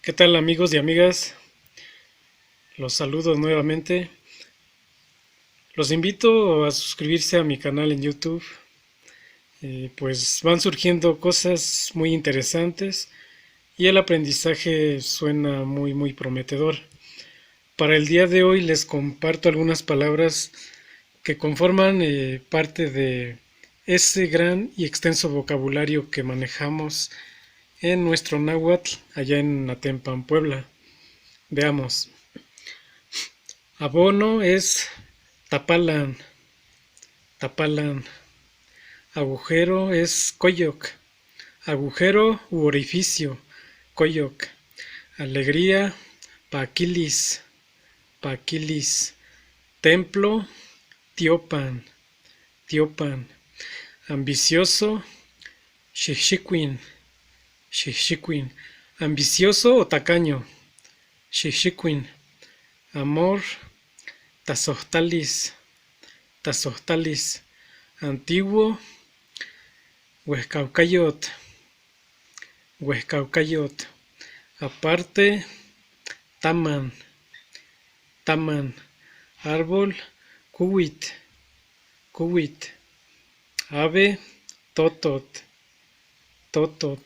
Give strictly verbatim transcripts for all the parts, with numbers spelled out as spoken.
¿Qué tal, amigos y amigas? Los saludo nuevamente. Los invito a suscribirse a mi canal en YouTube. Eh, pues van surgiendo cosas muy interesantes y el aprendizaje suena muy, muy prometedor. Para el día de hoy les comparto algunas palabras que conforman, eh, parte de ese gran y extenso vocabulario que manejamos en nuestro náhuatl allá en Atempan, Puebla. Veamos. Abono es tapalan, tapalan. Agujero es koyok, agujero u orificio, koyok. Alegría, pakilis, pakilis. Templo, tiopan, tiopan. Ambicioso, shihshikwin, shihshikwin. Ambicioso o tacaño, shihshikwin. Amor, tasohtalis, tasohtalis. Antiguo, wehkawkayot, wehkawkayot. Aparte, taman, taman. Árbol, kuwit, kuwit. Ave, totot, totot.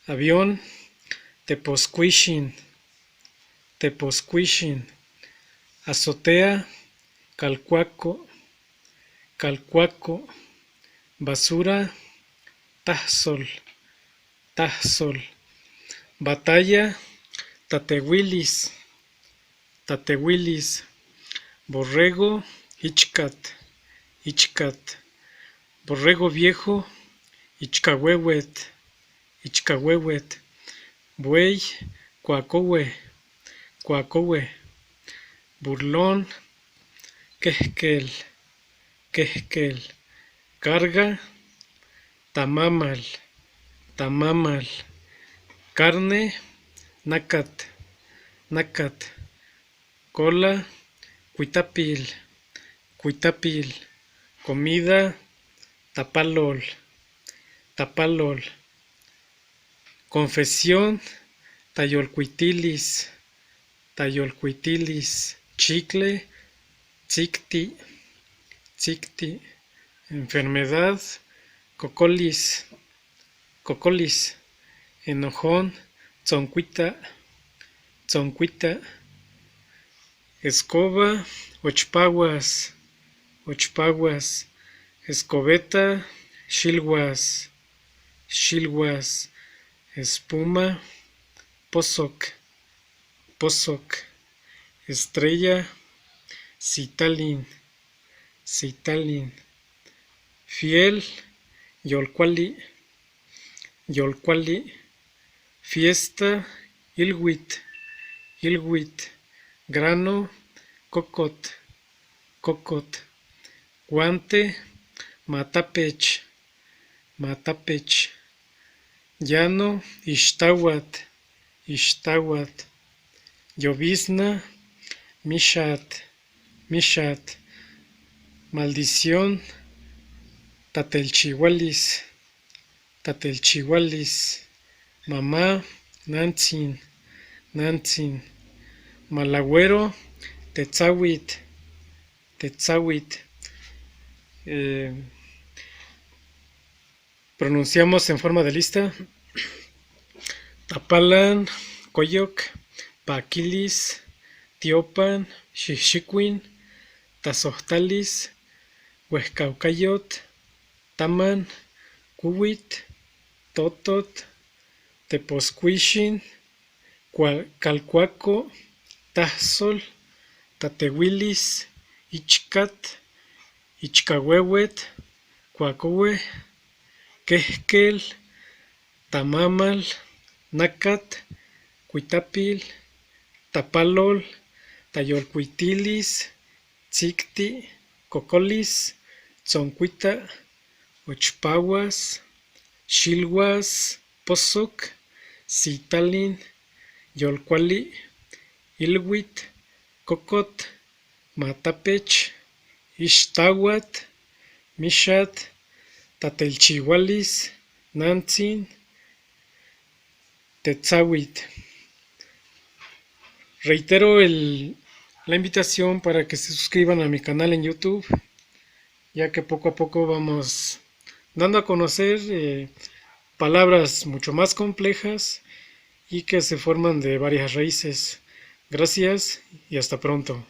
Avión, teposkwishin, teposkwishin. Azotea, kalkuako, kalkuako. Basura, tahsol, tahsol. Batalla, tatewilis, tatewilis. Borrego, ichkat, ichkat. Borrego viejo, ichkawewet, ichkawewet. Buey, kwakowe, kwakowe. Burlón, kehkel, kehkel. Carga, tamamal, tamamal. Carne, nakat, nakat. Cola, kwitapil, kwitapil. Comida, tapalol, tapalol. Confesión, tayolkwitilis, tayolkwitilis. Chicle, tsikti, tsikti. Enfermedad, kokolis, kokolis. Enojón, tsonkwita, tsonkwita. Escoba, ochpawas, ochpawas. Escobeta, shilwas, shilwas. Espuma, posok, posok. Estrella, sitalin, sitalin. Fiel, yolkwali, yolkwali. Fiesta, ilwit, ilwit. Grano, kokot, kokot. Guante, matapech, matapech. Llano, ishtawat, ishtawat. Llovizna, mishat, mishat. Maldición, tatelchiwalis, tatelchiwalis. Mamá, nantsin, nantsin. Malagüero, tetsawit, tetsawit. Eh, pronunciamos en forma de lista. Tapalan, koyok, pakilis, tiopan, shihshikwin, tasohtalis, wehkawkayot, taman, kuwit, totot, teposkwishin, kwa-, kalkuako, tahsol, tatewilis, ichkat, ichkawewet, kwakowe, kehkel, tamamal, nakat, kwitapil, tapalol, tayolkwitilis, tsikti, kokolis, tsonkwita, ochpawas, shilwas, posok, sitalin, yolkwali, ilwit, kokot, matapech, ishtawat, mishat, tatelchiwalis, nantsin, tetsawit. Reitero el, la invitación para que se suscriban a mi canal en YouTube, ya que poco a poco vamos dando a conocer, eh, palabras mucho más complejas y que se forman de varias raíces. Gracias y hasta pronto.